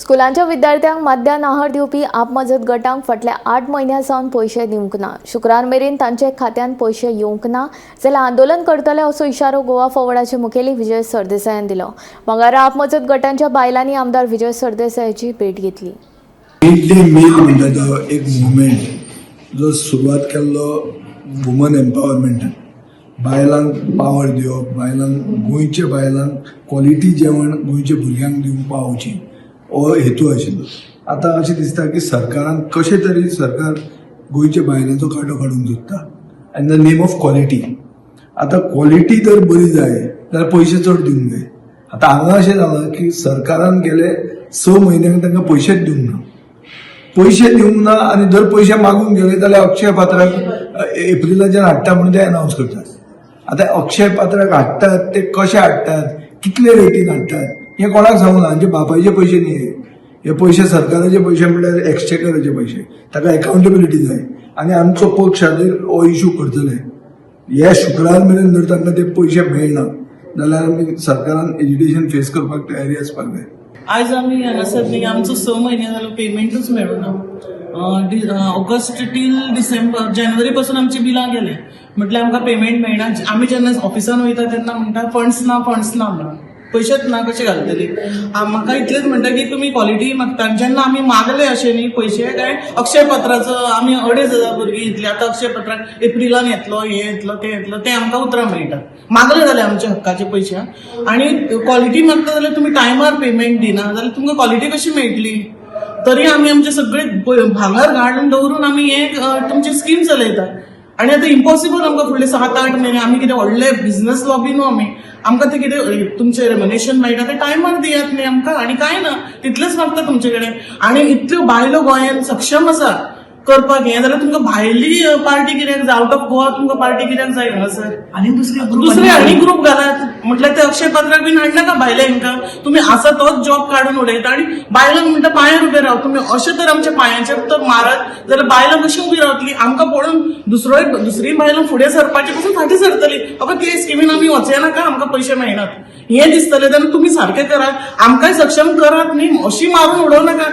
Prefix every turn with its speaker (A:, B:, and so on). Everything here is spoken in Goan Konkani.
A: स्कुलांच्या विद्यार्थ्यांक माध्यान आहार दिवपी आपमजत गटांक फाटल्या 8 म्हयन्यां सावन पयशे दिवंक ना. शुक्रार मेरेन तांच्या खात्यांत पयशे येवंक ना जाल्यार आंदोलन करतले, असो इशारो गोवा फॉरवर्डाचे मुखेली विजय सरदेसायान दिलो. मंगळारा आपमजत गटांच्या बायलांनी आमदार विजय सरदेसायाची भेट घेतली.
B: मिड डे मील म्हणटा तो एक मुवमेंट जो सुरवात केल्लो वुमन एम्पावरमेंटान, बायलांक पावर दिवप, बायलांक, गोंयच्या बायलांक क्वॉलिटी जेवण गोंयच्या भुरग्यांक दिवंक पावची हो हेतू आशिल्लो. आतां अशें दिसता की सरकारान कशें तरी सरकार गोंयच्या बायलांचो कांटो काडूंक सोदता in the name of quality. आतां क्वॉलिटी जर बरी जाय जाल्यार पयशे चड दिवंक जाय. आतां हांगा अशें जालां की सरकारान गेले 6 म्हयन्यांक तांकां पयशेच दिवंक ना. पयशे दिवंक ना आनी जर पयशे मागूंक गेले जाल्यार अक्षय पात्राक एप्रिलाच्यान हाडटा म्हणून ते अनावन्स करतात. आतां अक्षय पात्राक हाडटात ते कशे हाडटात, कितले रेटीन हाडटात, हें कोणाक सांगूंक ना. हांचे बापायचे पयशे न्ही हे. हे पयशे सरकाराचे पयशे, म्हणल्यार एक्सचेकराचे पयशे. ताका एकाउंटेबिलिटी जाय आनी आमचो पक्ष हाजेर हो इशू करतले. हे शुक्रार मेरेन जर तांकां ते पयशे मेळना जाल्यार आमी सरकारान एजिटेशन फेस करपाक तयारी आसपाक जाय.
C: आयज आमी हांगासर न्ही, आमचो 6 म्हयने जालो पेमेंटूच मेळूना. ऑगस्ट टील डिसेंबर, जानेवारी पासून आमची बिलां गेले, म्हटल्यार आमकां पेमेंट मेळना. आमी जेन्ना ऑफिसान वयता तेन्ना म्हणटा फंड्स ना, फंड्स ना म्हणून. पयशेच ना, कशे घालतली? म्हाका इतलेंच म्हणटा की तुमी क्वॉलिटी मागता आनी जेन्ना आमी मागले अशें न्ही पयशे, काय अक्षय पत्राचो आमी 2500 भुरगीं इतली, आतां अक्षय पत्राक एप्रिलान येतलो, हें येतलो, तें येतलो, तें आमकां उतरां मेळटा. मागले जाल्यार आमच्या हक्काचे पयशे आनी क्वॉलिटी मागता जाल्यार तुमी टायमार पेमेंट दिना जाल्यार तुमकां क्वॉलिटी कशी मेळटली? तरी आमी आमचे सगळे भांगर घालून दवरून आमी हे तुमची स्कीम चलयता आनी आतां इम्पॉसिबल आमकां फुडले 7-8 म्हयने. आमी कितें व्हडले बिझनस लॉबी न्हू आमी. आमकां ते कितें तुमचें रेम्युनरेशन मेळटा तें टायमार दियात न्ही आमकां, आनी कांय ना, तितलेंच मागता तुमचे कडेन. आनी इतल्यो बायलो गोंयांत सक्षम आसा करपाक हें, जाल्यार तुमकां भायली पार्टी कित्याक जाय? आवट ऑफ गोवा तुमकां पार्टी कित्याक जाय हांगासर?
D: आनी दुसरे ग्रुप.
C: दुसरे आनी ग्रुप घालात म्हटल्यार ते अक्षय पात्राक बीन हाडनाका. भायले हांकां तुमी आसा तोच जॉब काडून उडयता आनी बायलांक म्हणटा पांयार उबे राव तुमी. अशें तर आमच्या पांयांचेर तर मारत जाल्यार बायलां कशीं उबी रावतली? आमकां पळोवन दुसरोय दुसरी बायलां फुडें सरपाची पसून फाटीं सरतली. बाबा, ते स्किमीन आमी वचया नाका, आमकां पयशे मेळनात हें दिसतलें. तेन्ना तुमी सारकें करात, आमकांय सक्षम करात न्ही, अशी मारून उडोवं नाका.